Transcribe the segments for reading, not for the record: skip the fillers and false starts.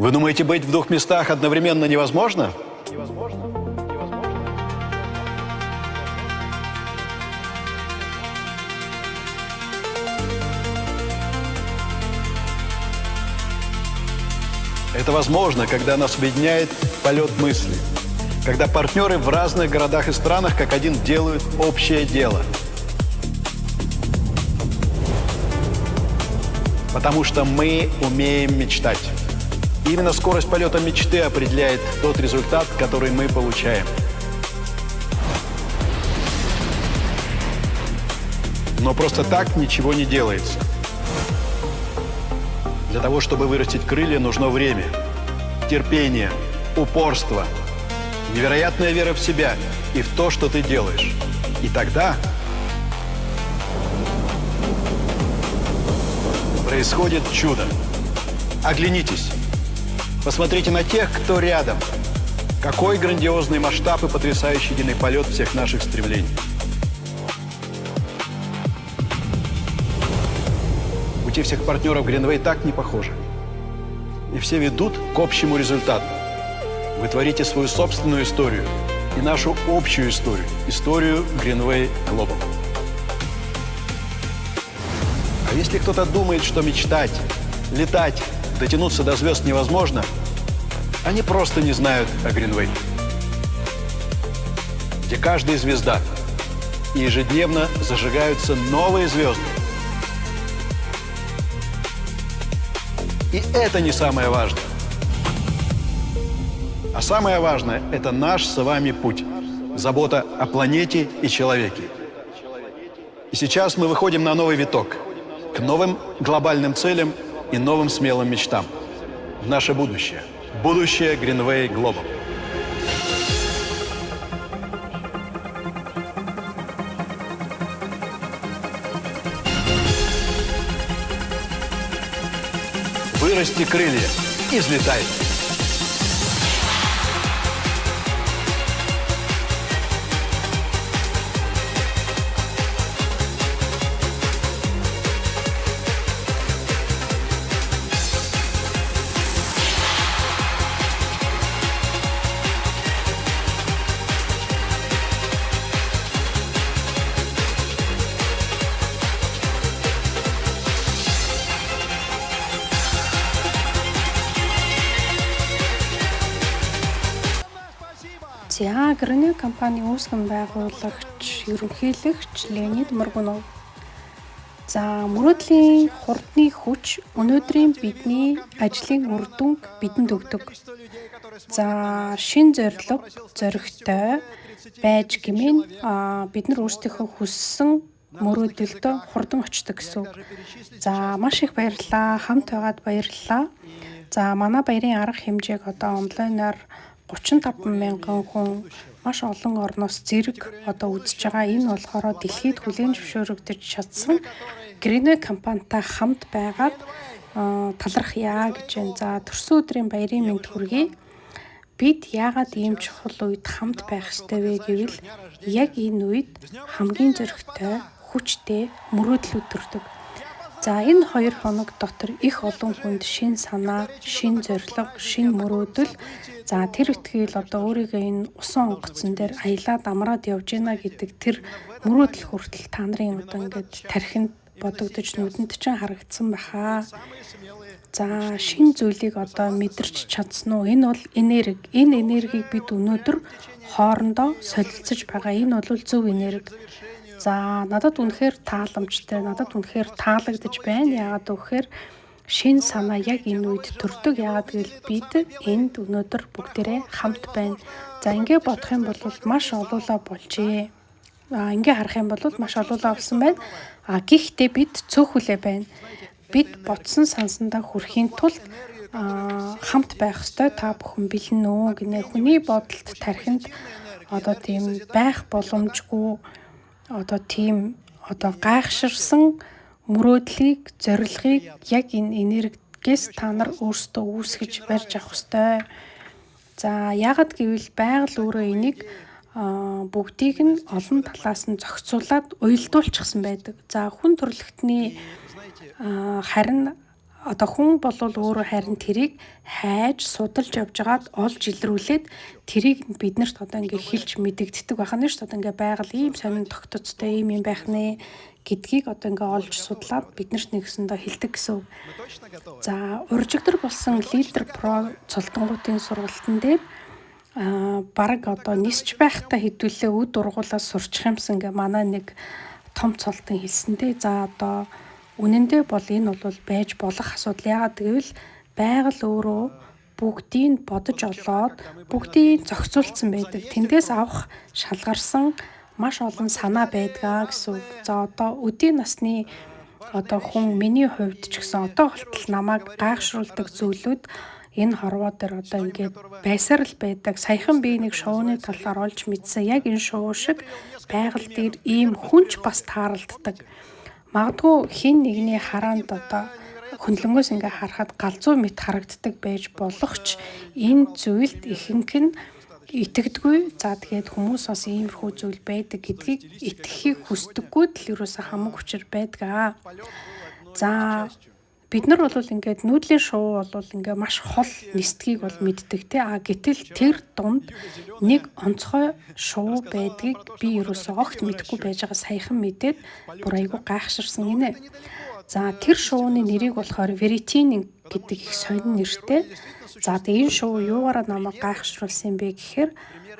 Вы думаете, быть в двух местах одновременно невозможно? Это возможно, когда нас объединяет полет мысли. Когда партнеры в разных городах и странах как один делают общее дело. Потому что мы умеем мечтать. И именно скорость полета мечты определяет тот результат, который мы получаем. Но просто так ничего не делается. Для того, чтобы вырастить крылья, нужно время, терпение, упорство, невероятная вера в себя и в то, что ты делаешь. И тогда происходит чудо. Оглянитесь. Посмотрите на тех, кто рядом. Какой грандиозный масштаб и потрясающий единый полет всех наших стремлений. Пути всех партнеров Greenway так не похожи. И все ведут к общему результату. Вы творите свою собственную историю и нашу общую историю, историю Greenway Global. А если кто-то думает, что мечтать, летать, дотянуться до звезд невозможно, они просто не знают о Greenway, где каждая звезда, и ежедневно зажигаются новые звезды. И это не самое важное. А самое важное – это наш с вами путь. Забота о планете и человеке. И сейчас мы выходим на новый виток, к новым глобальным целям и новым смелым мечтам. В наше будущее. Будущее Greenway Global. Вырасти крылья и взлетай. За, Greenway компани үүсгэн байгуулагч, ерөнхийлөгч Леонид Моргунов. За, мөрөөдлийн хурдны хүч өнөөдрийн бидний ажлын үр дүнг бидэнд өгдөг. За, шин зорилго, зоригтой байж гэмээн бид нар өөрсдийнхөө хүссэн мөрөөдөлдөө хурдан очдог гэсэн үг. За, маш их баярлалаа. Хамт байгаад баярлалаа. За, манай баярын арга хэмжээг одоо онлайнаар 35 мянган хүн маш олон орноос зэрэг одоо үзэж байгаа. Энэ болохоор дэлхийд хүлээн зөвшөөрөгдөж чадсан Greenway компанитай хамт байгаад талархъя гэж байна. За, төрсөн өдрийн баярын мэнд хүргэе. Бид яагаад ийм чухал үед хамт байх ёстой вэ гэвэл яг энэ үед хамгийн зоригтой, хүчтэй мөрөөдлүүд төрдөг. За, энэ 2 хоног дотор их олон хүнд шин санаа, шин зорилго, шин мөрөөдөл, за тэр үтгэл одоо өөрийгөө энэ усан онгоцон дээр аялаад амраад явж гинэ гэдэг тэр мөрөөдөл хүртэл та нарын одоо ингээд тархинд бодогдож нүдэнд чинь харагдсан баха. За, шин зүйлийг одоо мэдэрч чадсан уу? Энэ бол энерги. Энэ энергийг бид өнөөдөр хоорондоо солилцож байгаа. Энэ бол зөв энерги. За, надад үнэхээр тааламжтай, надад үнэхээр таалагдж байна. Яагаад гэвэл шин санаа яг энэ үед төрдөг. Яагаад гэвэл бид энд өнөөдөр бүгдээрээ хамт байна. За, ингээ бодох юм бол маш олуулаа болжээ. Ингээ харах юм бол маш олуулаа болсон байна. Гэхдээ бид цөөхүлээ байна. Бид бодсон сансандаа хүрэхийн тулд хамт байх ёстой. Та бүхэн бэлэн үү гинэ. Хүний бодолд тархинд одоо тийм байх боломжгүй одоо тийм одоо гайхширсан мөрөөдлийг, зорилгыг яг энэ энергигээс та нар өөрсдөө үүсгэж барьж авах ёстой. За, яагаад гэвэл байгаль өөрөө энийг бүгдийг нь олон талаас нь зохицуулаад уялдуулчихсан байдаг. За, хүн төрөлхтний харин Одоо хүн болвол өөрөө харин тэрийг хайж судалж явж байгаад олж илрүүлээд тэрийг биднэрт одоо ингээ хэлж мэдэгддэг байх нь шүү дээ. Одоо ингээ байгаль ийм сонин тогтцтой ийм юм байх нэ гэдгийг одоо ингээ олж судлаад биднэрт нэгсэндээ хэлдэг гэсэн үг. За, уржигдар болсон Leader Pro цолтонгуудын сургалтын дээр бараг одоо нисч байхдаа хэдүүлээ үд ургуулаад сурчих юмсан гэ манай нэг том цолтон хэлсэн дээ. За, одоо үнэндээ бол энэ бол байж болох асуудал. Яагаад гэвэл байгаль өөрөө бүгдийг бодож олоод бүгдийг зохицуулсан байдаг. Тэндээс авах шалгарсан маш олон санаа байдгаа гэсэн үг. За, одоо өдийн насны одоо хүн миний хувьд ч гэсэн одоо болтол намайг гайхшруулдаг зүйлүүд энэ хорвоо дээр одоо ингээд байсаар л байдаг. Саяхан би нэг шоуны талаар олж мэдсэн. Яг энэ шоу шиг байгаль дээр ийм хүнч бас тааралддаг. Магадгүй хин нэгний хараанд одоо хөндлөнгөөс ингээ харахад галзуу мэт харагддаг байж болох ч энэ зүйлд ихэнх нь итгэдэггүй. За, тэгээд хүмүүс бас иймэрхүү зүйл байдаг гэдгийг итгэхийг хүсдэггүй л ерөөсө хамаг учир байдаг. За, бид нар бол ингээд нүүдлийн шувуу бол ингээ маш хол нисдгийг бол мэддэг те. А гэтэл тэр дунд нэг онцгой шувуу байдгийг би ерөөсөө огт мэдэхгүй байж байгаа саяхан мэдээд бүр айгүй гайхширсан гинэ. За, тэр шувууны нэрийг болохоор Веритин гэдэг их сонин нэртэй. За, тэгээ энэ шувуу юугаараа намайг гайхшруулсан юм бэ гэхээр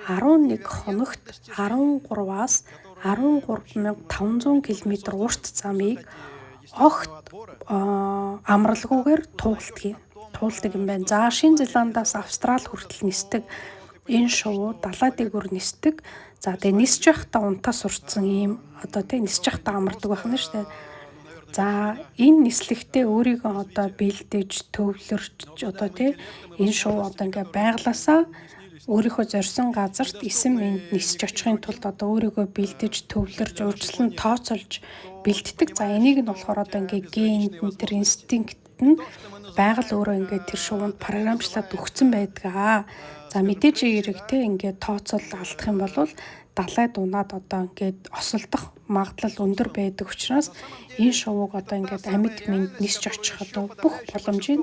11 хоногт 13-аас 13,500 км урт замыг огт амралгүйгээр туулдаг юм байна. За, Шинэ Зеландаас Австрал хүртэл нисдэг энэ шувуу далай дээгүүр нисдэг. За, тэгээ нисэж байхдаа унтаа сурцсан ийм одоо тий нисэж байхдаа амардаг байх нь шүү дээ. За, энэ нислэгтээ өөрийгөө одоо бэлдэж, төвлөрч одоо тий энэ шувуу одоо ингээ байглаасаа өөрийнхөө зорьсон газарт эсэн мэнд нисэж очихын тулд одоо өөрийгөө бэлдэж, төвлөрж, урьдчилан тооцоолж бэлддэг. За, энийг нь болохоор одоо ингээ генд нь тэр инстинкт нь байгаль өөрөө ингээ тэр шувуунд програмчлаад өгсөн байдаг. За, мэдээж хэрэг те ингээ тооцоол алдах юм бол далайд унаад одоо ингээд осолдох магадлал өндөр байдаг учраас энэ шувууг одоо ингээд амьд мэнд нисч очих одоо бүх боломжийг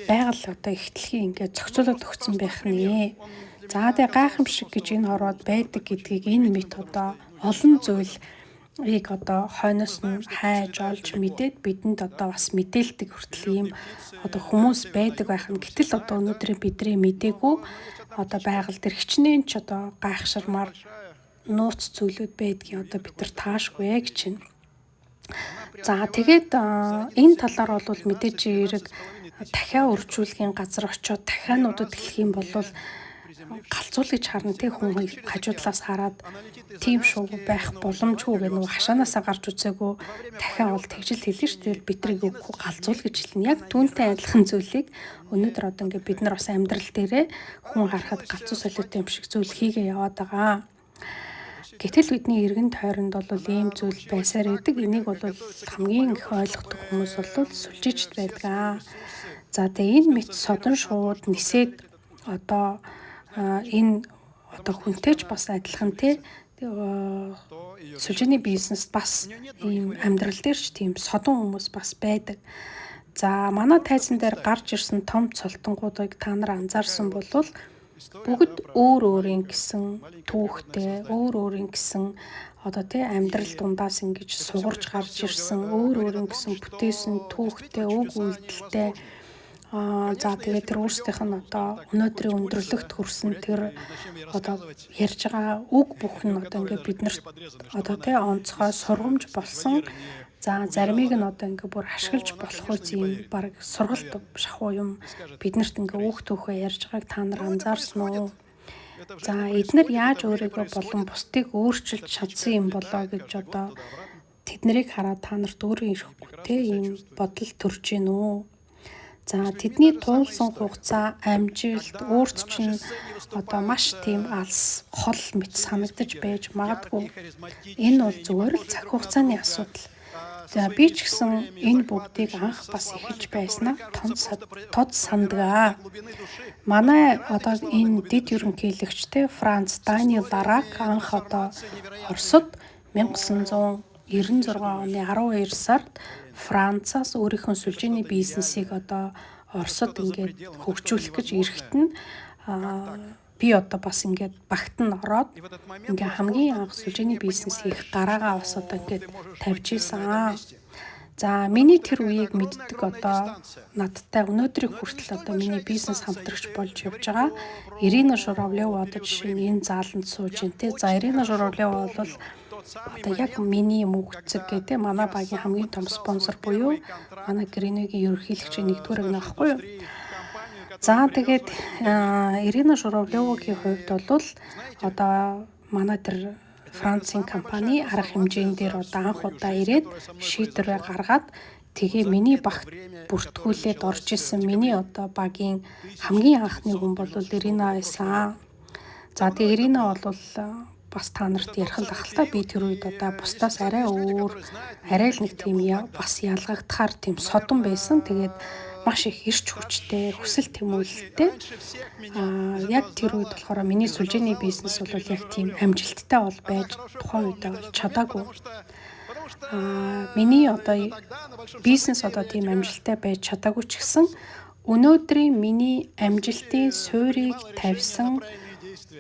байгаль одоо их дэлхийн ингээд зохицуулаад өгсөн байх нэ. За, тэгээ гайхамшиг гэж энэ хорвоод байдаг гэдгийг энэ мэт одоо олон зүйлийг одоо хойноос нь хайж олж мэдээд бидэнд одоо бас мэдээлдэг хүртэл ийм одоо хүмүүс байдаг байх нь. Гэтэл одоо өнөөдрийн бидний мдээгүй одоо байгаль дээр хичнээн ч одоо гайхширмаар нууц зүйлүүд байдгийг одоо бид нар таашгүй гэж байна. За, тэгээд энэ талаар бол мэдээж хэрэг дахиа үржүүлгийн газар очиод дахиануудад хэлэх юм бол галзуул гэж харна те, хүн хажуу талаас хараад тийм шувуу байх боломжгүй гэх нөгөө хашаанаасаа гарч үзээгүй дахиа бол тэгжил хэлнэ шүү дээ. Бидрийг үгүй галзуул гэж хэлнэ. Яг түүнтэй адилхан зүйлийг өнөөдөр одоо ингээд бид нар бас амьдрал дээрээ хүн харахад галзуу солиотой юм шиг зүйл хийгээ яваад байгаа. Гэтэл бидний эргэн тойронд бол ийм зүйл байсаар байдаг. Энийг бол хамгийн их ойлгодог хүмүүс бол сүлжээчд байдаг. За, тэгээ энэ мэт содон шууд нисээд одоо энэ одоо хүнтэй ч бас адилхан те, сүлжээний бизнес бас ийм амьдрал дээр ч тийм содон хүмүүс бас байдаг. За, манай тайзан дээр гарч ирсэн том цолтонгуудыг та нар анзаарсан бол бүгд өөр өөрийн гэсэн түүхтэй, өөр өөрийн гэсэн одоо тий амьдрал дундаас ингэж сугарч гарч ирсэн, өөр өөрийн гэсэн бүтээсэн түүхтэй, үг үйлдэлтэй. За, тэгээд тэр өөрсдийнх нь одоо өнөөдрийн өндөрлөгт хүрсэн тэр одоо ярьж байгаа үг бүх нь одоо ингээд биднэрт одоо тий онцгой сургамж болсон. За, заримыг нь одоо ингээ бүр ашиглаж болох үз юм баг сургалт шахуу юм биднэрт ингээ үг түүхээ ярьж байгааг та нар анзаарсан уу? За, эднэр яаж өөрийгөө болон бусдыг өөрчилж чадсан юм болоо гэж одоо тэднэрийг хараад та нарт өөрөө ирэхгүй те ийм бодол төрж гин үү? За, тэдний туулсан хугацаа, амжилт өөрт чинь одоо маш тийм алс хол мэт санагдаж байж магадгүй. Энэ бол зүгээр л цаг хугацааны асуудал. За, би ч гэсэн энэ бүгдийг анх бас эхэлж байснаа тод сандгаа. Манай одоо энэ дэд ерөнхийлөгчтэй Франц Дани Ларак анх одоо Оросд 1996 оны 12 сард Францаас өөрийнхөө сүлжээний бизнесийг одоо Оросод ингээд хөгжүүлэх гэж ирэхэд нь би одоо бас ингээд багт нь ороод ингээ хамгийн анх сүлжээний бизнес хийх гараагаа бас одоо ингээд тавьж исэн. За, миний тэр үеийг мэддэг, одоо надтай өнөөдрийг хүртэл одоо миний бизнес хамтрагч болж явж байгаа Ирина Журавлева одоо жишээ нь энэ зааланд сууж байна те. За, Ирина Журавлева бол одоо яг миний мөгцөг гэдэг манай багийн хамгийн том спонсор буюу манай Greenway-гийн ерөнхийлөгчийн нэгдүгээр гэнэ аахгүй юу? За, тэгээд Ирина Журавлевагийн хувьд бол одоо манай тэр Францын компани арга хэмжээн дээр одоо анх удаа ирээд шийдвэрээ гаргаад, тэгээ миний багт бүртгүүлээд орж исэн, миний одоо багийн хамгийн анхны хүн бол Ирина байсан. За, тэгээ Ирина бол бас та нарт ярих л ах л та, би тэр үед одоо бусдаас арай өөр, арай л нэг тийм бас ялгагдахаар тийм содон байсан. Тэгээд маш их эрч хүчтэй, хүсэл тэмүүлэлтэй. Яг тэр үед болохоор миний сүлжээний бизнес бол яг тийм амжилттай бол байж тухайн үедээ бол чадаагүй. Миний одоо бизнес одоо тийм амжилттай байж чадаагүй ч гэсэн өнөөдрийн миний амжилтын суурийг тавьсан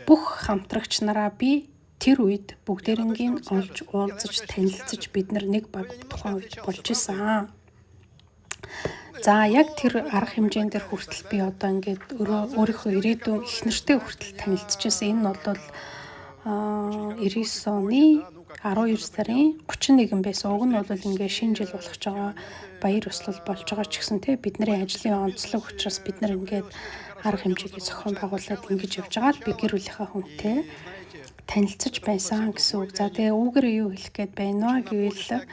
бүх хамтрагч нараа би тэр үед бүгдээрэнгийн олж уулзаж, танилцаж, бид нар нэг баг тухайн үед болж исэн. За, яг тэр арга хэмжээн дээр хүртэл би одоо ингээд өөрийнхөө ирээдүйн их нэртэй хүртэл танилцчихсан. Энэ бол 99 оны 12 сарын 31 байсан. Уг нь бол ингээд шинэ жил болох ч байгаа, баяр ёслол болж байгаа ч гэсэн те, бидний ажлын онцлог учраас бид нар ингээд арга хэмжээгээ зохион байгуулад ингэж явж байгаа л би гэр бүлийнхаа хүнтэй танилцаж байсан гэсэн үг. За, тэгээ үүгээрээ юу хэлэх гээд байна вэ гэвэл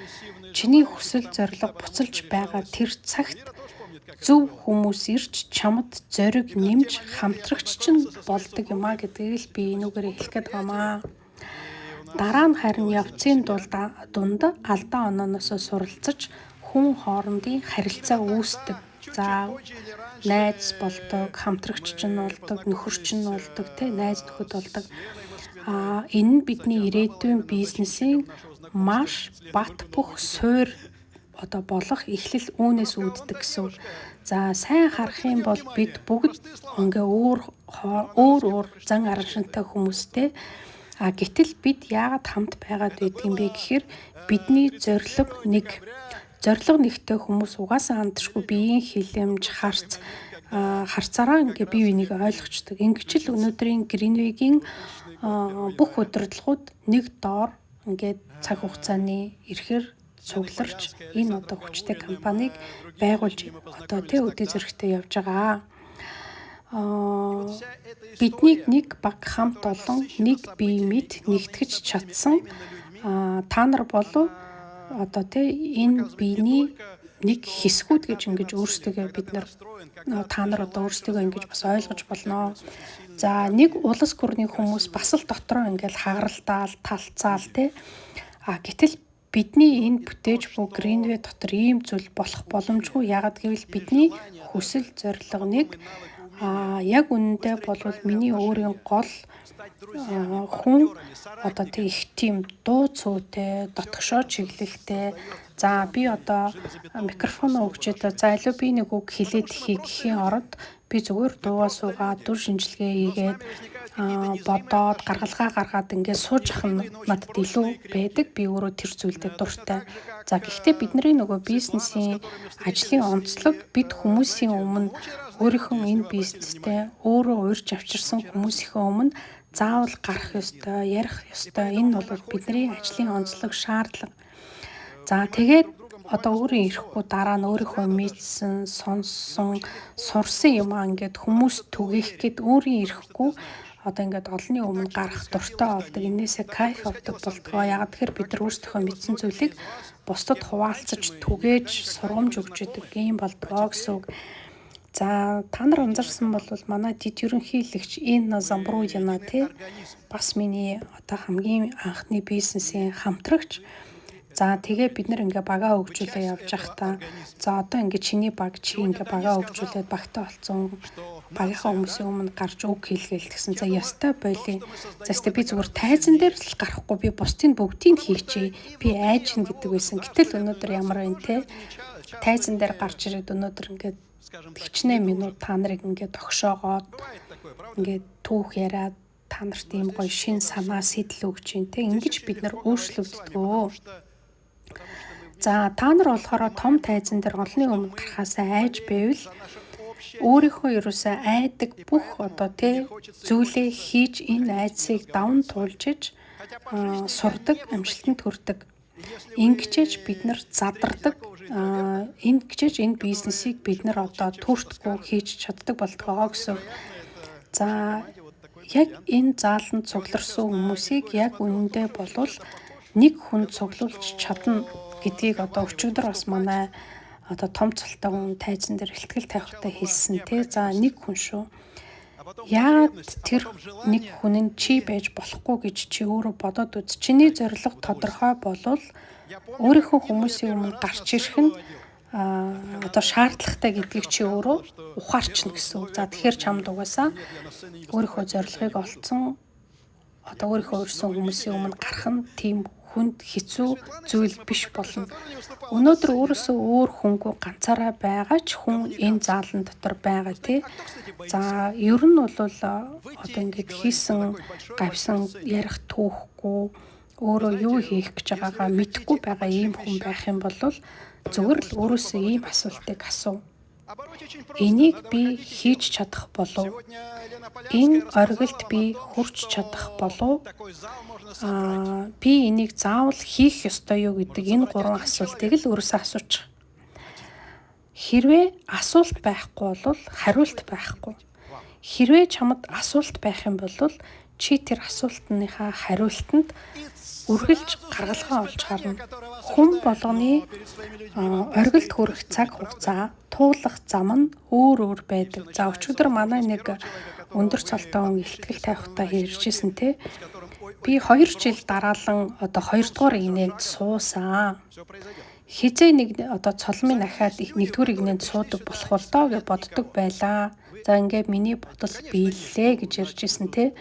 чиний хүсэл зорилго буцалж байгаа тэр цагт зөв хүмүүс ирж чамд зориг нэмж хамтрагч чинь болдог юм а гэдгийг л би энүүгээрээ хэлэх гээд байгаамаа. Дараа нь харин явцын дунд алдаа онооноос суралцаж хүн хоорондын харилцаа үүсдэг. За, найз болдог, хамтрагч чинь болдог, нөхөр чинь болдог, тэ, найз нөхөд болдог. Энэ нь бидний ирээдүйн бизнесийн маш бат бөх суур одоо болох эхлэл үүнээс үүддэг гэсэн үг. За, сайн харах юм бол бид бүгд ингээ өөр өөр өөр зан араншинтай хүмүүстэй. Гэтэл бид яагаад хамт байгаад байдаг юм бэ гэхээр бидний зорилго нэг. Зорилго нэгтэй хүмүүс угаасаа хандшгүй биеийн хилэмж, харцаараа ингээ бие биенийг ойлгочдөг. Ингэж л өнөөдрийн Greenway-гийн бүх удирдлагууд нэг доор ингээд цаг хугацааны ирэхээр цугларч энэ одоо хүчтэй компанийг байгуулж одоо тэ өдөө зэрэгтэй явж байгаа. Биднийг нэг баг хамт олон нэг бие мэд нэгтгэж чадсан та нар болов одоо тэ энэ биений нэг хэсгүүд гэж ингэж өөрсдөө бид нар, та нар одоо өөрсдөө ингэж бас ойлгож болно. За, нэг улс гүрний хүмүүс бас л дотроо ингээл хагаралдаал, талцаал тэ. Гэтэл бидний энэ бүтээж буй Greenway дотор ийм зүйл болох боломжгүй. Яагаад гэвэл бидний хүсэл зорилго нэг. Яг үнэндээ болвол миний өөрийн гол хүн одоо тэг их тийм дуу цөөтэй, дотгошоо чиглэлтэй. За, би одоо микрофоноо өгчөөд, за, илүү би нэг үг хэлээд хий гэхийн оронд би зүгээр дуугаа суугаад, дүр шинжилгээ хийгээд, бодоод, гаргалгаа гаргаад ингээд сууж ах нь надад илүү байдаг. Би өөрөө тэр зүйлдээ дуртай. За, гэхдээ бидний нөгөө бизнесийн ажлын онцлог бид хүмүүсийн өмнө, өөрийнхөө энэ бизнестэй өөрөө уурж авчирсан хүмүүсийнхээ өмнө заавал гарах ёстой, ярих ёстой. Энэ бол бидний ажлын онцлог, шаардлага. За, тэгээд одоо өөрийн ирэхгүй дараа нь өөрийнхөө мэдсэн, сонссон, сурсан юм аа ингээд хүмүүс түгээх гээд өөрийн ирэхгүй одоо ингээд олонний өмнө гарах дуртай болдог. Энээсээ кайф авдаг болдгоо. Яагаад тэгэхээр бид нар өөрсдийнхөө мэдсэн зүйлийг бусдад хуваалцаж, түгээж, сургамж өгч идэг юм болдгоо гэсэн үг. За, та нар анзаарсан бол манай дэд ерөнхийлөгч Инна Замбруяна тий бас миний одоо хамгийн анхны бизнесийн хамтрагч. За, тэгээ бид нар ингээ багаа хөгжүүлээ явж байхдаа, за, одоо ингээ чиний баг, чи ингээ багаа хөгжүүлээд багтаа болцсон. Багийнхаа хүмүүсийн өмнө гарч үг хэлгээл тэгсэн. За ёстой болий. За ёстой би зүгээр тайзан дээр л гарахгүй, би бусдын бүгдийг хийчихье. Би айж гин гэдэг байсан. Гэтэл өнөөдөр ямар байна те? Тайзан дээр гарч ирээд өнөөдөр ингээд хичнээн минут та нарыг ингээд огшоогоод ингээд түүх яриад та нарт ийм гоё шин санаа сэтэл өгч юм те. Ингэж бид нар өөрчлөгддгөө. За та нар болохоор том тайзан дээр олонний өмнө гарахаасаа айж байвал өөрийнхөө ерөөсөө айдаг бүх одоо те зүйлээ хийж энэ айдсыг даван туулж сурдаг, амжилтанд хүрдэг. Ингэчээж бид нар задардаг. Ингэчээж энэ бизнесийг бид нар одоо төртгөө хийж чаддаг болтгоо гэсэн. За яг энэ зааланд цугларсан хүмүүсийг яг үнэндээ болвол нэг хүн цуглуулж чадна гэдгийг одоо өчигдөр бас манай одоо том цолтой хүн тайзан дээр ихтгэл тавихтаа хэлсэн тий. За нэг хүн шүү. Яагаад тэр нэг хүн нь чи байж болохгүй гэж чи өөрөө бодоод үз. Чиний зорилго тодорхой болвол өөрийнхөө хүмүүсийн өмнө гарч ирэх нь одоо шаардлагатай гэдгийг чи өөрөө ухаарчна гэсэн үг. За тэгэхээр чамд угаасаа өөрийнхөө зорилгыг олцсон одоо өөрийнхөө өрсөн хүмүүсийн өмнө гарах нь тийм хүнд хэцүү зүйл биш болно. Өнөөдөр өөрөөсөө өөр хүнгүй ганцаараа байгаа ч хүн энэ заалан дотор байгаа тий. За ер нь бол одоо ингээд хийсэн гавьсан ярих түүхгүй өөрөө юу хийх гэж байгаагаа мэдэхгүй байгаа ийм хүн байх юм бол зүгээр л өөрөөсөө ийм асуултыг асуу. Энийг би хийж чадах болов? Энэ оргилд би хүрч чадах болов? Би энийг заавал хийх ёстой юу гэдэг энэ гурван асуултыг л өөрөөсөө асуучих. Хэрвээ асуулт байхгүй бол хариулт байхгүй. Хэрвээ чамд асуулт байх юм бол чи тэр асуултныхаа хариултанд үргэлж гаргалгаа олж харна. Хүн болгоны оргилд хүрэх цаг хугацаа, туулах зам нь өөр өөр байдаг. За өчигдөр манай нэг өндөр цолтой хүн ихтгэл тавихтаа ярьжсэн те. Би 2 жил дараалан одоо 2 дугаар игнэнд суусан. Хизээ нэг одоо цолмын ахаад 1-р игнэнд суудаг болох бол доо гэж боддог байлаа. За ингээ миний бодол биеллээ гэж ярьжсэн те.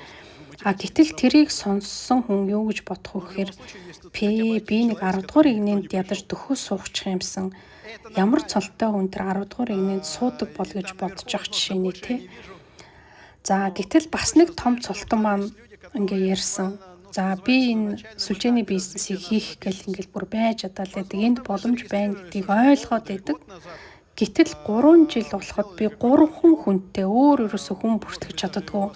А гэтэл тэрийг сонссон хүн юу гэж бодох вэ гэхээр би нэг 10 дугаар игнэнд ядаж дөхөө суугчих юмсан. Ямар цолтой хүн тэр 10 дугаар игнэнд суудаг бол гэж бодож явах жишээ нэ те. За гэтэл бас нэг том цолтон маань ингээ ярьсан. За би энэ сүлжээний бизнесийг хийх гэл ингээл бүр байж чадаал гэдэг энд боломж байна гэдгийг ойлгоод байдаг. Гэтэл 3 жил болоход би 3 хүнтэй өөр өөрөөсөө хүн бүртгэж чаддаггүй.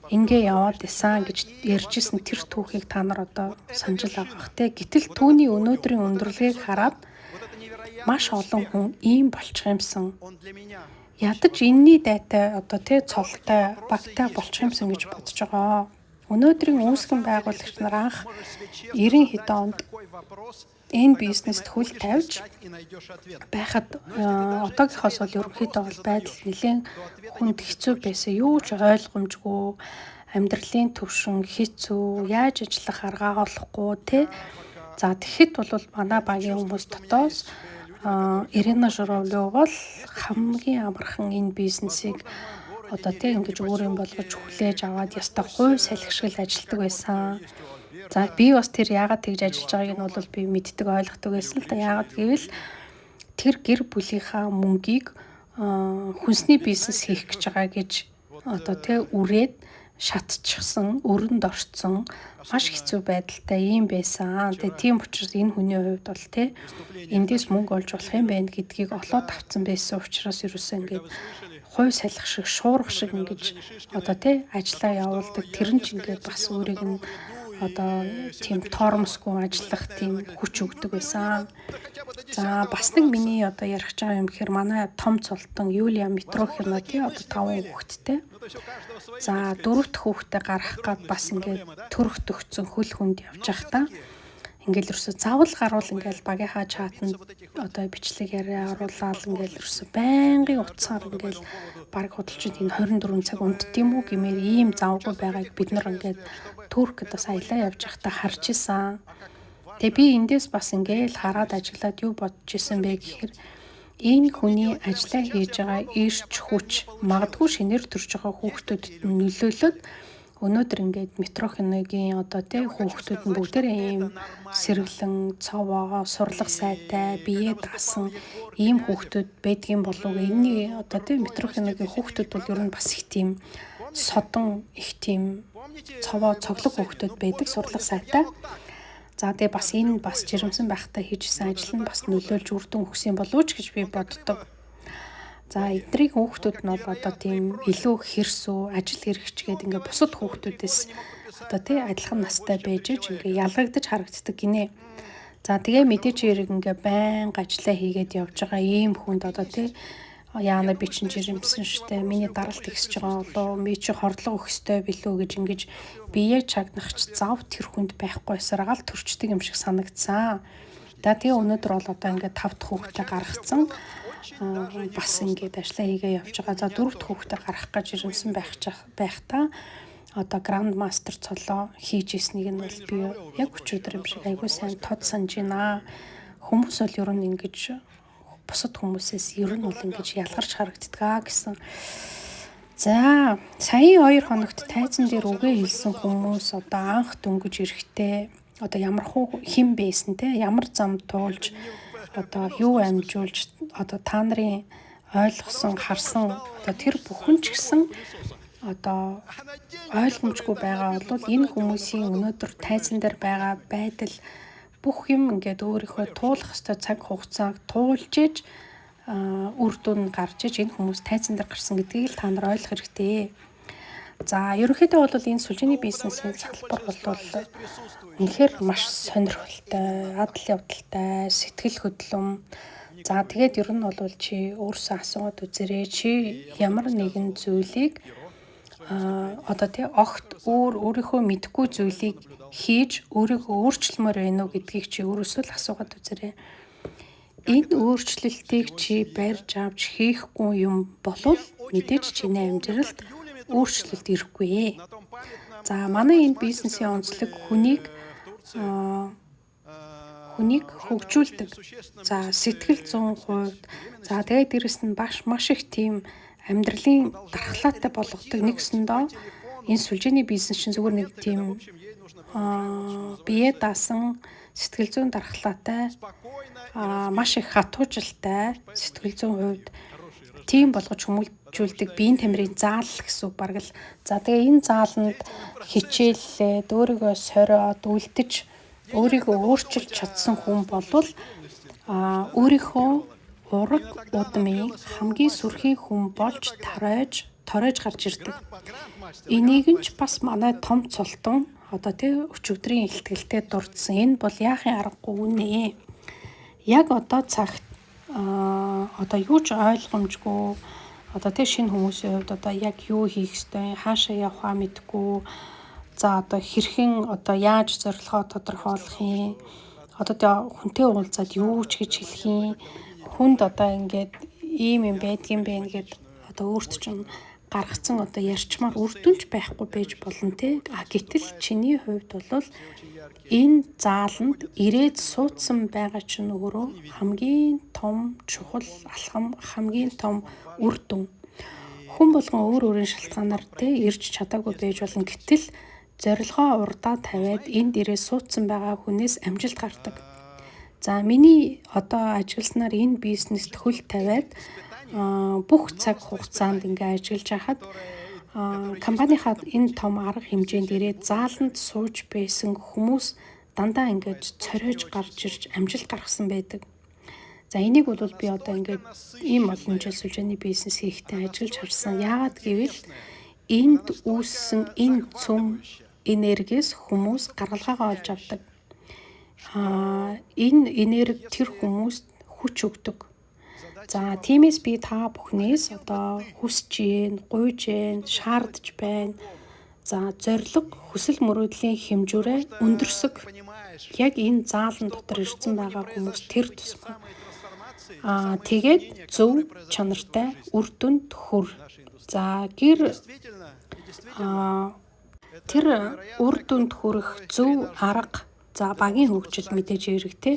Ингээ яваад исэн гэж ярьжсэн тэр түүхийг та нар одоо санджил авах те. Гэтэл түүний өнөөдрийн өндөрлөгийг хараад маш олон хүн ийм болчих юмсан. Ядаж энэний дайтай одоо те цолтой багтай болчих юмсан гэж бодож байгаа. Өнөөдрийн үүсгэн байгуулагч нар анх 90 хэдэн онд энэ бизнест хөл тавьж байхад одоогийнхоос бол ерөнхийдөө бол байдал нэлээд хүнд хэцүү байсан. Юу ч ойлгомжгүй, амьдралын төвшин хэцүү, яаж ажиллах аргаа олохгүй те. За тэгэхэд бол манай багийн хүмүүс дотоос Ирина Журавлёва бол хамгийн амархан энэ бизнесийг одоо те ингэж өөр юм болгож хүлээж аваад яста хувь салхи шиг л ажилладаг байсан. За би бас тэр яагаад тэгж ажиллаж байгааг нь бол би мэддэг ойлгодог байсан л да. Яагаад гэвэл тэр гэр бүлийнхаа мөнгийг хүнсний бизнес хийх гэж байгаа гэж одоо тэ үрээд шатчихсан, өрөнд орцсон маш хэцүү байдалтай ийм байсан. Тэгээ тийм учраас энэ хүний хувьд бол тэ эндээс мөнгө олж болох юм байна гэдгийг олоод авцсан байсан учраас ерөөсөө ингээд хувь салхи шиг, шуурга шиг ингэж одоо тэ ажиллаа явуулдаг. Тэр нь ч ингээд бас өөрийг нь одоо тийм тоормосгүй ажиллах тийм хүч өгдөг байсан. За бас нэг миний одоо ярих гэж байгаа юм гэхээр манай том цолтон Юлия Митрохина тий одоо 5 хүүхэдтэй. За 4 дахь хүүхдээ гаргах гад бас ингээд төрөх төгцсөн хөл хүнд явж байхдаа ингээл ерөөсө заавал гарвал ингээл багийнхаа чатанд одоо бичлэг яриа оруулаад ингээл ерөөсө байнгын утсаар ингээл баг худалчид энэ 24 цаг унтд юм уу гэмээр ийм завгүй байгааг бид нар ингээд Туркд бас аялаа явж байхдаа харж исэн. Тэгээ би эндээс бас ингээл хараад ажиглаад юу бодож исэн бэ гэхээр Энэ хүний ажлаа хийж байгаа эрч хүч магадгүй шинээр төрж байгаа хүүхдүүдэд нь нөлөөлөд өнөөдөр ингээд Митрохиногийн одоо тий хүүхдүүд нь бүгдээрээ ийм сэргэлэн, цовоо, сурлага сайтай, бие даасан ийм хүүхдүүд байдгийн болов. Энэний одоо тий Митрохиногийн хүүхдүүд бол ер нь бас их тийм содон, их тийм цовоо, цоглог хүүхдүүд байдаг, сурлага сайтай. За тэгээ бас энэ бас жирэмсэн байхдаа хийжсэн ажил нь бас нөлөөлж үр дүн өгсөн болов уу ч гэж би боддог. За эднэрийн хүүхдүүд нь бол одоо тийм илүү хэрсүү, ажил хэрэгч гээд ингээ бусад хүүхдүүдээс одоо тий адилхан настай байж иж ингээ ялгагдаж харагддаг гинэ. За тэгээ мэдээч хэрэг ингээ байнга ажиллаа хийгээд явж байгаа ийм хүнд одоо тий яана би чинь жирэмсэн штэ, миний даралт ихсэж байгаа болов, би чи хордлого өгөх ёстой билүү гэж ингэж бие чагнах ч зав тэр хүнд байхгүй байсараа л төрчдөг юм шиг санагдсан. За тэгээ өнөөдөр бол одоо ингээ 5 дахь хүүхдээ гаргацсан. Бас ингээд ажиллаа хийгээ явж байгаа. За 4 дахь хүүхдээ гаргах гэж жирэмсэн байхдаа одоо гранд мастер цолоо хийж ирснийг нь бол би яг өчигдөр юм шиг айгүй сайн тод санаж байна. Хүмүүс бол ер нь ингэж бусад хүмүүсээс ер нь бол ингэж ялгарч харагддаг гэсэн. За саяын 2 хоногт тайзан дээр үгээ хэлсэн хүмүүс одоо анх дөнгөж ирэхдээ одоо ямар хэн байсан те, ямар зам туулж одоо юу амжуулж одоо та нарын ойлгосон, харсан одоо тэр бүхэн ч гэсэн одоо ойлгомжгүй байгаа бол энэ хүмүүсийн өнөөдөр тайзан дээр байгаа байдал бүх юм ингээд өөрийнхөө туулах ёстой цаг хугацааг туулж иж үр дүн гарч иж энэ хүмүүс тайзан дээр гарсан гэдгийг л та нар ойлгох хэрэгтэй. За ерөнхийдөө бол энэ сүлжээний бизнесийн салбар бол үнэхээр маш сонирхолтой, адал явдалтай, сэтгэл хөдлөм. За тэгээд ер нь бол чи өөрсөө асуугаад үзээрэй. Чи ямар нэгэн зүйлийг одоо тий огт өөрийнхөө мэдэхгүй зүйлийг хийж өөрийгөө өөрчлөмөр байна уу гэдгийг чи өөрөөсөө л асуугаад үзээрэй. Энэ өөрчлөлтийг чи барьж авч хийхгүй юм болвол мэдээж чиний амьдралд өөрчлөлт ирэхгүй. За манай энэ бизнесийн онцлог хүнийг хөгжүүлдэг. За сэтгэл зүйн хувьд, за тэгээд дээрэс нь маш их тийм амьдралын дархлаатай болгодог. Нэгсэндээ энэ сүлжээний бизнес чинь зүгээр нэг тийм бие даасан сэтгэл зүйн дархлаатай, маш их хатуужилтай сэтгэл зүйн хувьд тийм болгож хүмүүжүүлдэг биеийн тамирын заал гэсэн үг бараг л. За тэгээ энэ зааланд хичээллээд өөрийгөө сориод үлдэж өөрийгөө өөрчилж чадсан хүн болвол өөрийнхөө ураг удмын хамгийн сүрхий хүн болж торойж гарч ирдэг. Энийг нь ч бас манай том цолтон одоо тий өчигдрийн ихтгэлтэй дурдсан. Энэ бол яахын аргагүй үнэ. Яг одоо цагт одоо юу ч ойлгомжгүй одоо тий шинэ хүмүүсийн хувьд одоо яг юу хийх ёстой, хаашаа явахаа мэдэхгүй. За одоо хэрхэн одоо яаж зорилгоо тодорхойлох юм, одоо тий хүнтэй уулзаад юу ч гэж хэлэх юм, хүнд одоо ингээд ийм юм байдгийн бэ гэд одоо өөрт чинь гаргацсан одоо ярьчмаар үр дүнч байхгүй байж болно те. А гэтэл чиний хувьд бол энэ зааланд ирээд суудсан байгаа чинь өөрөө хамгийн том чухал алхам, хамгийн том үр дүн. Хүн болгон өөр өөрийн шалтгаанаар те ирж чадаагүй байж болно. Гэтэл зорилгоо урдаа тавиад энд ирээд суудсан байгаа хүнээс амжилт гардаг. За миний одоо ажилласнаар энэ бизнест хөл тавиад бүх цаг хугацаанд ингээ ажиллаж байхад компанийнхаа энэ том арга хэмжээнд ирээд зааланд сууж байсан хүмүүс дандаа ингээд цориож гарч ирж амжилт гаргасан байдаг. За энийг бол би одоо ингээд ийм олон жил сүлжээний бизнес хийхдээ ажиллаж харсан. Яагаад гэвэл энд үүссэн энэ цөм энергиэс хүмүүс гаргалгаагаа олж авдаг. Энэ энерги тэр хүмүүст хүч өгдөг. За тиймээс би та бүхнээс одоо хүсэж гин, гуйж гин, шаардж байна. За зорилго, хүсэл мөрөөдлийн хэмжүүрээ өндөрсөг. Яг энэ заалан дотор ирсэн байгаа хүмүүс тэр тусмаа. Тэгээд зөв чанартай үр дүнд хүр. За гэр тэр үр дүнд хүрэх зөв арга За багийн хөгжил мэдээж хэрэг те.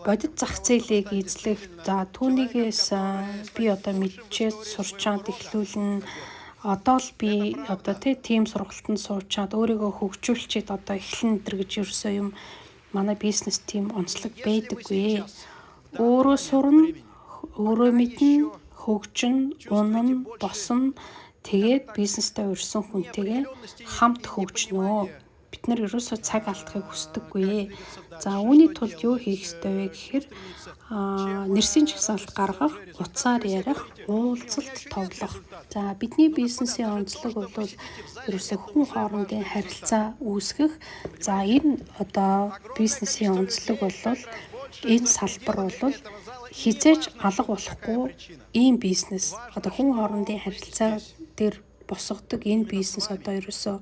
Бодит зах зээлийг эзлэх. За түүнийгээс би одоо мэдчихэд сурчаад эхлүүлнэ. Одоо л би одоо те тим сургалтанд суучаад өөрийгөө хөгжүүлчихэд одоо эхлэн энэ гэж ерөөсөө юм манай бизнес тим онцлог байдаггүй. Өөрөө сурна, өөрөө мэднэ, хөгжин, унана, босно. Тэгээд бизнестэй урьсан хүнтэйгээ хамт хөгжнө. Бид нар ерөөсөө цаг алдахыг хүсдэггүй. За үүний тулд юу хийх ёстой вэ гэхээр нэрсийн жагсаалт гаргах, утсаар ярих, уулзалт товлох. За бидний бизнесийн онцлог бол ерөөсөө хүн хоорондын харилцаа үүсгэх. За энэ одоо бизнесийн онцлог бол энэ салбар бол хизээч алга болохгүй ийм бизнес. Одоо хүн хоорондын харилцаа дээр босгодог энэ бизнес одоо ерөөсөө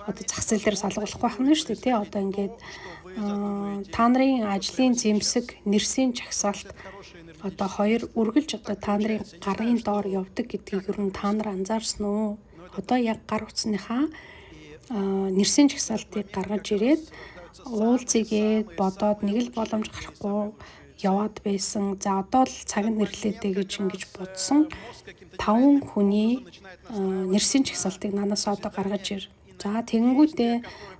одоо зах зээл дээр салгуулахгүй байх нь шүү дээ тий. Одоо ингээд та нарын ажлын зэмсэг, нэрсийн жагсаалт одоо хоёр үргэлж одоо та нарын гарын доор явдаг гэдгийг ер нь та нар анзаарсан уу? Одоо яг гар утасныхаа нэрсийн жагсаалтыг гаргаж ирээд уулзъя бодоод нэг л боломж гарахгүй яваад байсан. За одоо л цаг нь нэрлээдэй гэж ингэж бодсон. 5 хүний нэрсийн жагсаалтыг нанаас одоо гаргаж ир. За тэгэнгүүтээ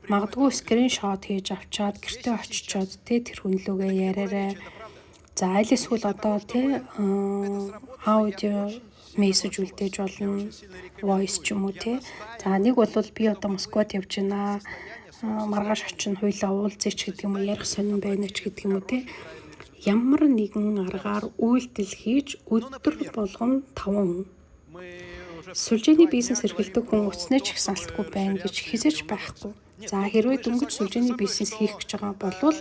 магадгүй скриншот хийж авчаад гэртээ очичоод тэ тэр хүн лүүгээ яриарай. За аль эсвэл одоо тэ аудио мессеж үлдээж болно. Voice ч юм уу тэ. За нэг бол би одоо Москвад явж байна. Маргааш очин хуйлаа уулзъя ч гэдэг юм уу, ярих сонирн байна ч гэдэг юм уу тэ. Ямар нэгэн аргаар үйлдэл хийж өдөр болгон 5 хүн. Сүлжээний бизнес эрхэлдэг хүн утасны ч ихсэн алтгүй байна гэж хизээж байхгүй. За хэрвээ дөнгөж сүлжээний бизнес хийх гэж байгаа бол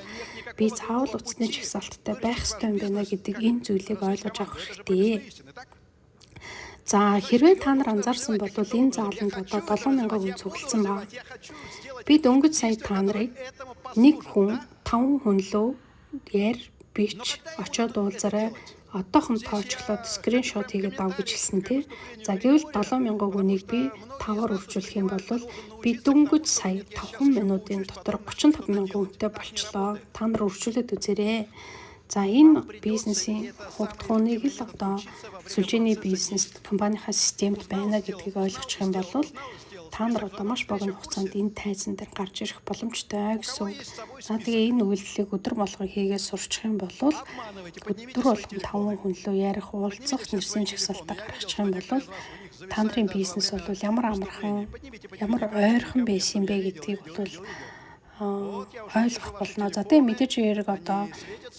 би заавал утасны чагсаалттай байх ёстой юм байна гэдэг энэ зүйлийг ойлгож авах хэрэгтэй. За хэрвээ та нар анзаарсан бол энэ зааланд одоо 7000 хүн цуглдсан байна. Би дөнгөж сая та нарыг нэг хүн 5 хүн лөө яар бич очиод уулзаарай. Одоохон тоочглоод скриншот хийгээд ав гэж хэлсэн тий. За гэвэл 7000 хүнийг би 5-аар үржүүлэх юм бол би дөнгөж сая 5 минутын дотор 35000 хүнтэй болчлоо. Та нар үржүүлээд үзээрэй. За энэ бизнесийн хувьдхууныг л одоо сүлжээний бизнес компанийнхаа системд байна гэдгийг ойлгочих юм бол та нар одоо маш богино хугацаанд энэ тайзан дээр гарч ирэх боломжтой гэсэн үг. За тэгээ энэ үйлдэлийг өдөр болгон хийгээд сурчих юм бол өдөр болгон 5 хүн лөө ярих, уулзах, нэрсийн жагсаалтаа гаргачих юм бол та нарын бизнес бол ямар амархан, ямар ойрхон байсан юм бэ гэдгийг бол ойлгох болно. За тэгээ мэдээж хэрэг одоо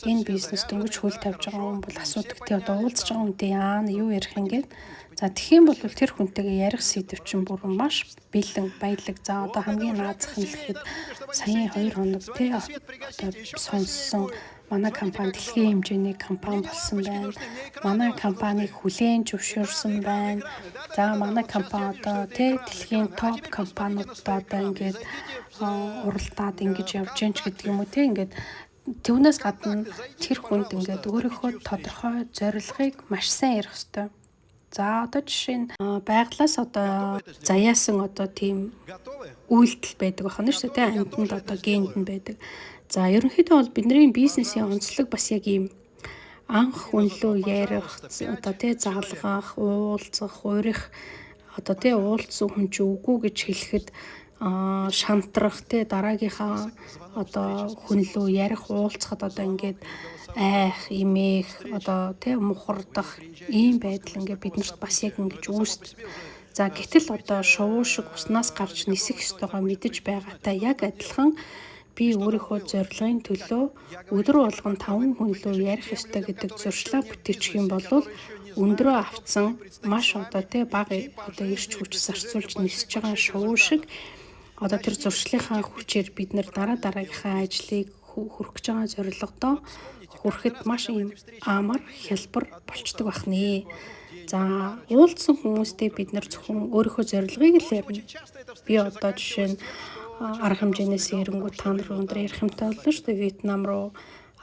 энэ бизнес дөнгөж хөл тавьж байгаа хүн бол асуудаг тий одоо уулзж байгаа хүнтэй яана юу ярих юм гээд. За тэгэх юм бол тэр хүнтэйгээ ярих сэдв чинь бүр маш бэлэн баялаг. За одоо хамгийн наазах нь гэхэд саяын 2 хоног тий одоо сонссон манай компани дэлхийн хэмжээний компани болсон байна. Манай компанийг хүлээн зөвшөөрсөн байна. За манай компани одоо тий дэлхийн топ компаниудад одоо ингээд уралдаад ингэж явж гэн ч гэдэг юм уу тий ингээд түүнээс гадна тэр хүнд ингээд өөрийнхөө тодорхой зорилгыг маш сайн ярих ёстой. За одоо жишээ нь байглаас одоо заяасан одоо тийм үйлдэл байдаг байна шүү дээ. Амьтанд одоо генд нь байдаг. За ерөнхийдөө бол бидний бизнесийн онцлог бас яг ийм анх хүнлөө ярих, одоо тий залгах, уулзах, уурих одоо тий уулзсан хүн чи үгүй гэж хэлэхэд шантрах тий дараагийнхаа одоо хүнлөө ярих, уулзахад одоо ингээд айх, имээх, одоо тий мухардах ийм байдал ингээд биднэрт бас яг ингэж үүсдэг. За гэтэл одоо шувуу шиг уснаас гарч нисэх ёстойгоо мэдэж байгаатай яг адилхан би өөрийнхөө зорилгын төлөө өдөр болгон 5 хүн лөө ярих ёстой гэдэг зуршлаа бүтээчих юм бол өндрөө авцсан маш одоо тий бага одоо эрч хүч зарцуулж нисэж байгаа шувуу шиг одоо тэр зуршлынхаа хүчээр бид нэр дараа дараагийнхаа ажлыг хүрэх гэж байгаа зорилгодоо хүрэхэд маш юм амар хялбар болчдөг бахнэ. За уулзсан хүмүүстэй бид нар зөвхөн өөрийнхөө зорилгыг л ярина. Би одоо жишээ нь арга хэмжээнээс ирэнгүүт та нар өндөр ярих юмтай боллоо шүү дээ. Вьетнам руу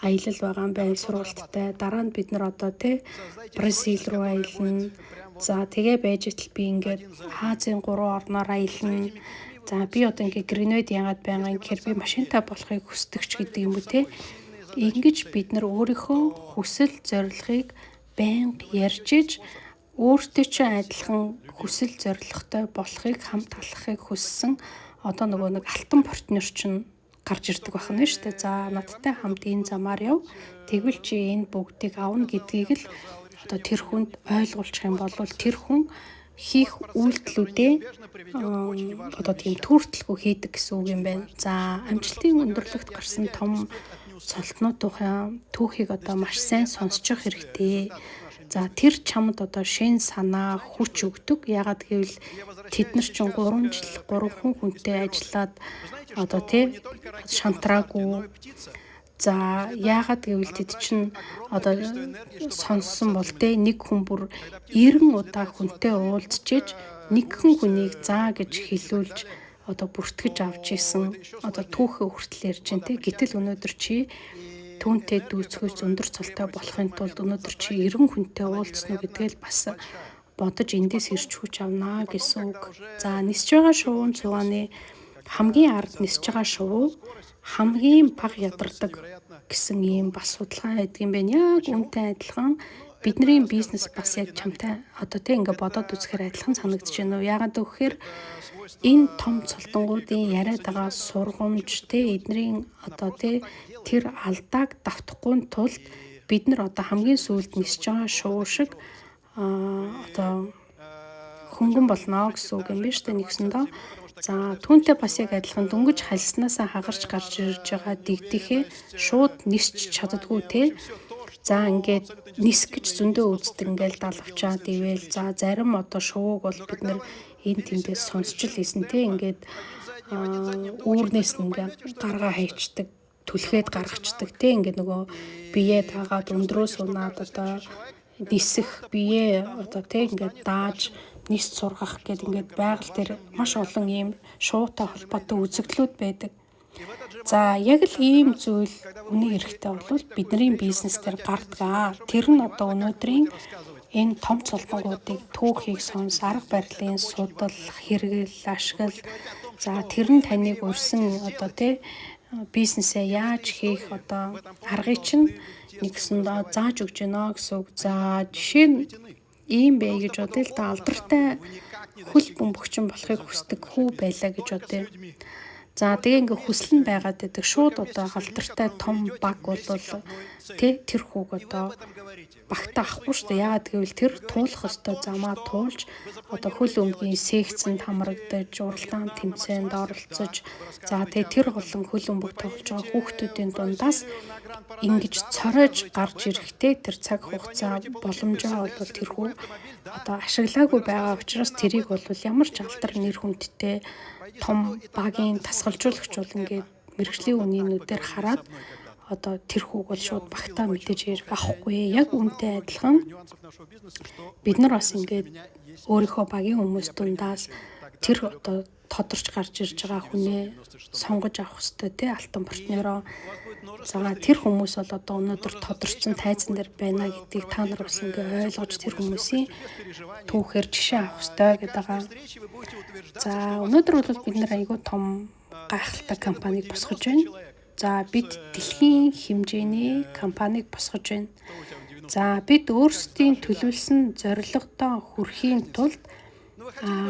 аялал байгаа юм байна, сургалттай. Дараа нь бид нар одоо тий Бразил руу аялна. За тэгээ байж итл би ингээд Азийн 3 орноор аялна. За би одоо ингээ гринвэд яагаад байгаа юм гэхээр би машинтай болохыг хүсдэг ч гэдэг юм уу те. Ингэж бид нар өөрийнхөө хүсэл зорилгыг байнга ярьж иж өөртөө чинь адилхан хүсэл зорилготой болохыг хамт алхахыг хүссэн одоо нөгөө нэг алтан партнер чинь гарч ирдэг байх нь шүү дээ. За надтай хамт энэ замаар яв. Тэгвэл чи энэ бүгдийг авна гэдгийг л одоо тэр хүнд ойлгуулчих юм бол тэр хүн хийх үйлдэлүүдээ одоо тийм түүртэлгүй хийдэг гэсэн үг юм байна. За амжилтын өндөрлөгт гарсан том цолтнууд түүхийг одоо маш сайн сонсчих хэрэгтэй. За тэр чамд одоо шин санаа хүч өгдөг. Яагаад гэвэл тэд нар чинь 3 жил 3 хүн хүнтэй ажиллаад одоо тий шантраагүй. За яагаад гэвэл тэд чинь одоо сонссон бол те нэг хүн бүр 90 удаа хүнтэй уулзчиж нэгхэн хүнийг заа гэж хэлүүлж одоо бүртгэж авч исэн одоо түүхээ хүртэл ярьж байна те. Гэтэл өнөөдөр чи түүнтэй дүүцхүйц өндөр цолтой болохын тулд өнөөдөр чи 90 хүнтэй уулзсан уу гэдгээл бас бодож эндээс ирч хүч авнаа гэсэн үг. За нисэж байгаа шувуун цугааны хамгийн ард нисэж байгаа шувуу хамгийн бага ядардаг гэсэн ийм бас судалгаа байдаг юм байна. Яг үүнтэй адилхан бидний бизнес бас яг чамтай одоо тэг ингээ бодоод үзэхээр адилхан санагдаж байна уу? Яагаад гэвэл энэ том цолтонгуудын яриад байгаа сургамж тэ эднэрийн одоо тэ тэр алдааг давтахгүй тулд бид нар одоо хамгийн сүүлд нисэж байгаа шувуу шиг одоо хөнгөн болно гэсэн үг юм байна шүү дээ нэгсэндээ. За түүнтэй бас яг адилхан дөнгөж халснаасаа хагарч гарч ирж байгаа дэгдэхээ шууд нисч чаддаггүй те. За ингээд нисэх гэж зөндөө үздэг ингээл далавчаад ивэл за зарим одоо шувууг бол бид нэр энэ тэндээс сонсч л исэн те. Ингээд үүрнээс нь ингээд гаргаа хайчдаг, түлхээд гаргацдаг те. Ингээд нөгөө бие таагаад өндрөөс унаад одоо нисэх бие одоо те ингээд дааж нис сургах гэд ингээд байгаль дээр маш олон ийм шуутай холбоотой үзэгдлүүд байдаг. За яг л ийм зүйл үнэн хэрэгтэй бол бидний бизнес дээр гардгаа. Тэр нь одоо өнөөдрийн энэ том цолбонгуудыг түүхийг сонс, арга барилын судал, хэрэгэл, ашигл. За тэр нь таныг урьсан одоо тий бизнесээ яаж хийх одоо аргыг чинь нэгсэндээ зааж өгч байна гэсэн үг. За жишээ нь ийм бай гэж бодъё л да, алдартай хөл бөмбөгчин болохыг хүсдэг хүү байлаа гэж бодъё. За тэгээ ингээ хүсэл нь байгаад байдаг. Шууд одоо алдартай том баг бол тэ тэр хүүг одоо багтаа авахгүй шүү дээ. Яагаад гэвэл тэр туулах ёстой замаа туулж одоо хөл өмгийн секцэнд хамрагдаж, уралдаан тэмцээнд оролцож, за тэгээ тэр болон хөл өмбөг тоглож байгаа хүүхдүүдийн дундаас ингэж цоройж гарч ирэхдээ тэр цаг хугацаа боломжоо бол тэр хүү одоо ашиглаагүй байгаа учраас тэрийг бол ямар ч алдар нэр хүндтэй том багийн тасгалжуулагч бол ингээд мэргэжлийн үнийн нүдээр хараад одоо тэр хүүг бол шууд багтаа мэдээж хэрэг авахгүй. Яг үүнтэй адилхан бид нар бас ингээд өөрийнхөө багийн хүмүүс дундаас тэр одоо тодорч гарч ирж байгаа хүнээ сонгож авах хэрэгтэй тий алтан партнероо. За тэр хүмүүс бол одоо өнөөдөр тодорчсон тайзан дээр байна гэдгийг та нар бас ингээ ойлгож тэр хүмүүсийн түүхээр жишээ авах хэрэгтэй гэдэг байгаа. За өнөөдөр бол бид нар айгүй том гайхалтай компанийг босгож байна. За бид дэлхийн хэмжээний компанийг босгож байна. За бид өөрсдийн төлөвлөсөн зорилгодоо хүрэхийн тулд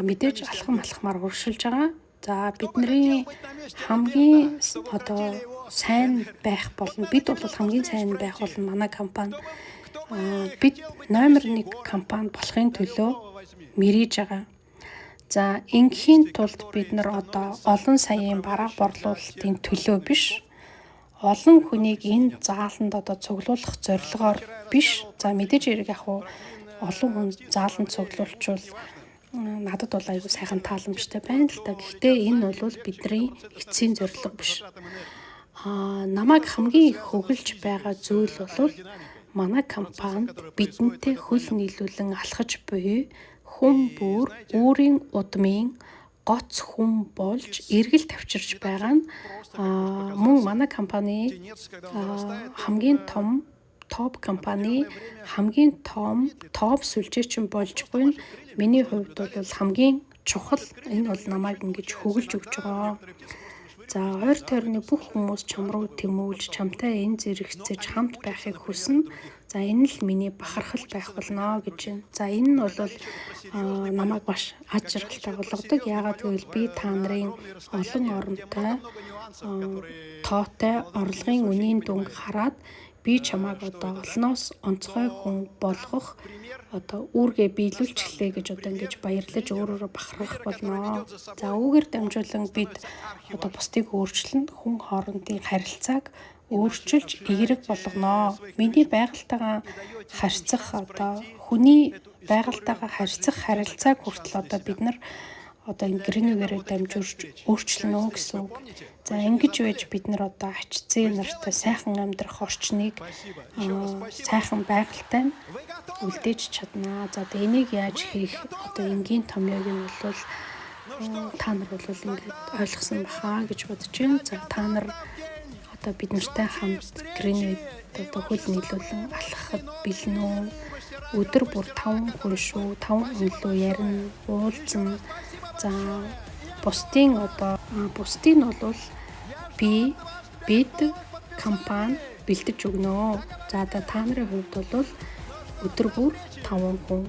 мэдээж алхам алхмаар урагшилж байгаа. За бидний хамгийн одоо сайн байх болно. Бид бол хамгийн сайн байх болно манай компани. Бид номер 1 компани болохын төлөө мэрийж байгаа. За ингээхийн тулд бид нар одоо олон саяын бараа борлуулалтын төлөө биш, олон хүнийг энэ зааланд одоо цуглуулах зорилгоор биш. За мэдээж хэрэг яг уу олон хүн зааланд цуглуулчвал надад бол айгүй сайхан тааламжтай байна л та. Гэхдээ энэ бол бидний эцсийн зорилго биш. Намайг хамгийн их хөглөж байгаа зүйл бол манай компанид бидэнтэй хөл нийлүүлэн алхаж буй хүн бүр өөрийн удмын гоц хүн болж эргэл тавьчирч байгаа нь мөн манай компани хамгийн том топ компани хамгийн том топ сүлжээчин болж буй нь миний хувьд бол хамгийн чухал. Энэ бол намайг ингэж хөглөж өгч байгаа. За, ойр тойрны бүх хүмүүс чам руу тэмүүлж, чамтай энэ зэрэгцэж хамт байхыг хүснэ. За, энэ л миний бахархал байх болно гэж байна. За, энэ нь бол намайг маш аз жаргалтай болгодог. Яагаад гэвэл би та нарын олон оронтой тоотой орлогын үнийн дүнг хараад би чамайг одоо олноос онцгой хүн болгох одоо үүргээ биелүүлчихлээ гэж одоо ингэж баярлаж өөр өөрөөр бахархах болно. За, үүгээр дамжуулан бид одоо бусдыг өөрчлөн, хүн хоорондын харилцааг өөрчилж эерэг болгоно. Миний байгальтайгаа харьцах, одоо хүний байгальтайгаа харьцах харилцааг хүртэл одоо бид нар одоо энэ гэрнүүгээрээ дамжуулж өөрчилнө гэсэн үг. За, ингэж байж бид нар одоо ач зээ нартай сайхан амьдрах орчныг, сайхан байгальтай нь үлдээж чаднаа. За, одоо энийг яаж хийх одоо энгийн томьёог нь бол та нар бол ингээд ойлгосон баха гэж бодож байна. За, та нар одоо бид нартай хамт Greenway одоо хөл нийлүүлэн алхахад бэлэн үү? Өдөр бүр 5 хүн шүү, 5 хүн лөө ярина, уулзна. За, бусдын одоо бусдыг нь бол би, бид, компани бэлдэж өгнө. За, одоо та нарын хувьд бол өдөр бүр 5 хүн.